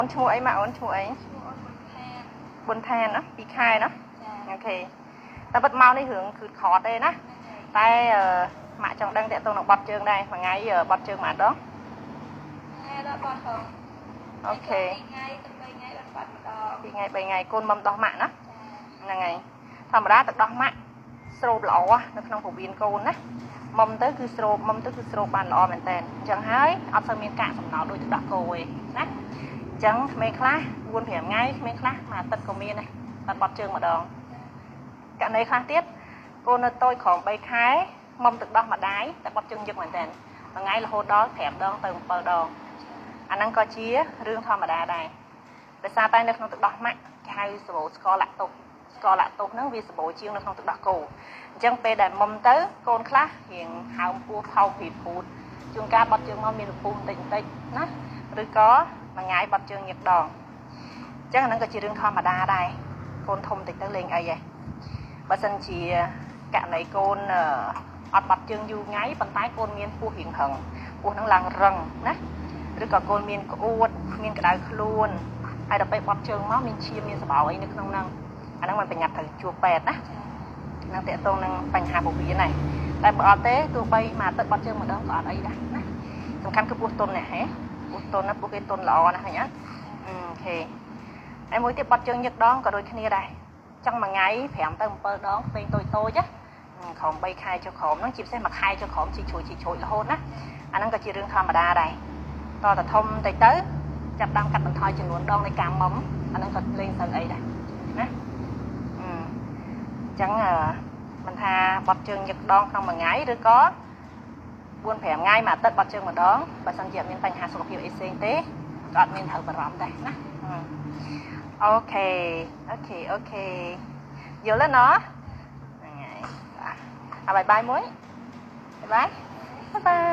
អូនឈ្មោះអីម៉ាក់អូនឈ្មោះអី ឈ្មោះអូនប៊ុនខាន ប៊ុនឋានណា2ខែណា ចា OK តែពិតមកនេះរឿងគឺខតទេណាតែម៉ាក់ចង់ដឹងតើតទៅនឹងបត់ជើងដែរមួយថ្ងៃបត់ជើងមួយដង ថ្ងៃដល់បត់ហង OK ថ្ងៃទៅ3ថ្ងៃដល់បត់ម្ដង 2ថ្ងៃ3ថ្ងៃកូនមុំដោះម៉ាក់ណា ចា ហ្នឹងហើយធម្មតាទឹកដោះម៉ាក់ស្រូបល្អនៅក្នុងពោះវៀនកូនណាមុំទៅគឺស្រូបមុំទៅគឺស្រូបបានល្អមែនតើអញ្ចឹងហើយអត់សូវមានកាកសំណល់ដូចទឹកដោះគោទេណាអញ្ចឹងក្មេងខ្លះ4 5ថ្ងៃក្មេងខ្លះមួយអាទិត្យក៏មានដែរតែបត់ជើងម្ដងករណីខ្លះទៀតកូននៅតូចក្រោម3ខែមុំទឹកដោះម្ដាយតែបត់ជើងយឹកមែនតើមួយថ្ងៃរហូតដល់5ដងទៅ7ដងអាហ្នឹងក៏ជារឿងធម្មតាដែរដោយសារតែនៅក្នុងទឹកដោះម៉ាក់គេហៅសបោស្ករឡាក់តូសស្ករឡាក់តូសហ្នឹងវាសម្បូរជាងនៅក្នុងទឹកដោះគោអញ្ចឹងពេលដែលមុំទៅកូនខ្លះរៀងហើមពោះផោមព្រីពូតជួនកាលបត់ជើងមកមានរពុះបន្តិចបន្តិចណាឬក៏មួយថ្ងៃបត់ជើងញឹកដងអញ្ចឹងអាហ្នឹងក៏ជារឿងធម្មតាដែរកូនធំតិចទៅលេងអីហ៎បើសិនជាករណីកូនអត់បត់ជើងយូរថ្ងៃប៉ុន្តែកូនមានពោះរៀងរឹងពោះហ្នឹងឡើងរឹងណាឬក៏កូនមានក្អួតមានក្តៅខ្លួនហើយដល់ពេលបត់ជើងមកមានឈាមមានសបោអីនៅក្នុងហ្នឹងអាហ្នឹងมันប្រញាប់ត្រូវជួបពេទ្យណានឹងតកតងនឹងបញ្ហាពោះវៀនដែរតែបើអត់ទេទោះបីមួយអាទិត្យបត់ជើងម្ដងក៏អត់អីដែរណាសំខាន់គឺពោះទុននេះហ៎ពោះទុនណាពោះគេទុនល្អណាស់ឃើញអត់ OK ហើយមួយទៀតបត់ជើងញឹកដងក៏ដូចគ្នាដែរចង់មួយថ្ងៃ5ទៅ7ដងពេញតូចតូចណាក្រោម3ខែចុះក្រោមហ្នឹងជាពិសេស1ខែចុះក្រោមជីកជ្រួយជីកជ្រួយរហូតណាអាហ្នឹងក៏ជារឿងធម្មតាដែរតតធំតិចទៅចាប់ដើមកាត់បន្ថយចំនួនដងនៃការមុំអាហ្នឹងក៏លេងសូវអីដែរណាអញ្ចឹងមិនថាបត់ជើងញឹកដងក្នុងមួយថ្ងៃឬក៏4 5ថ្ងៃមួយអាទិត្យបត់ជើងម្ដងបើសិនជាអត់មានបញ្ហាសុខភាពអីផ្សេងទេក៏អត់មានត្រូវបារម្ភដែរណា OK OK OK យល់ទេណោះហ្នឹងហើយអា bye bye មួយ bye bye bye.